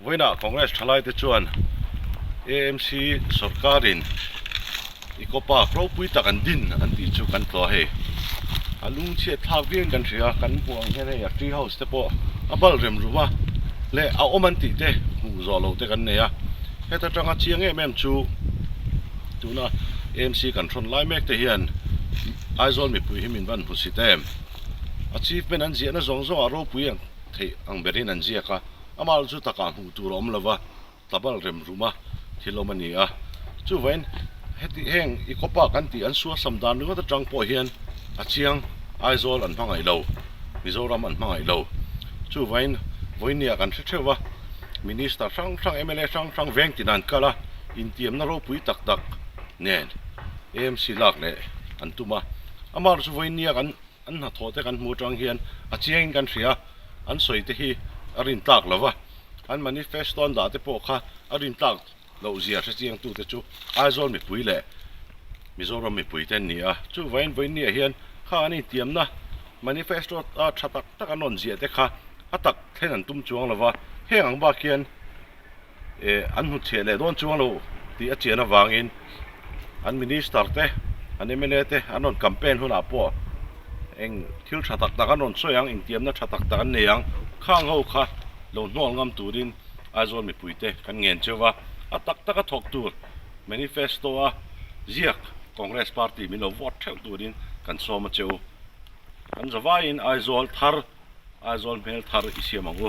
Vawiinah Congress thalaite chuan AMC sorkarin Eco Park ropui tak an din an tih chu kan tlawh a hei. A lungchhiat thlak viauin kan hria a, kan hmuh ang hian hei a tree house te pawh a bal rem rum a leh a awm an tih te hmuh zawh loh te kan nei a. Heta tanga chiang em em chu tuna AMC kan hrawn lai mek te hian Aizawl mipui hi min van hmusit em. Achievement an ziahna zawng zawng ah ropui ang theih ang berin an ziak a. Amah chu takah hmuh tur a awm lo va, tlabal rem ruma thil awm a ni a. Chuvain heti heng i kawpa kan tih an suasam dan ringawt atang pawh hian a chiang Aizawl an hmangaih lo, Mizoram an hmangaih lo. Chuvain vawinia kan hre theuh va, Minister hrang hrang, mla hrang hrang veng tin an kal a, intiamna ropui tak tak nen AMC lak leh an tum a. Amah chu vawinia kan. An hnathawh te kan hmuh atang hian a chiangin kan hria, an sawi te hi a rin tlak lo va, an manifesto an dah te pawh kha a rin tlak loh zia hre chiangtu te chu Aizawl mipui leh Mizoram mipui te an ni a. Chuvain vawiinniah hian kha an intiamna manifesto a tha tak tak an rawn ziah te kha a tak thlen an tum chuang lo va, heng ang bak hian eh an hnutchhiah leh dawn chuang lo tih a chian avangin an minister te an mla te an rawn campaign hunah pawh eng thil tha tak tak an rawn sawi ang intiamna tha tak tak an nei ang khang ho kha lo hnawl ngam turin Aizawl mipui te kan ngen cheu a a tak taka thawk tur manifesto a ziak Congress party min lo vote theuh turin kan sawm a cheu kan zavaiin Aizawl thar Aizawl hmel thar i siam ang u.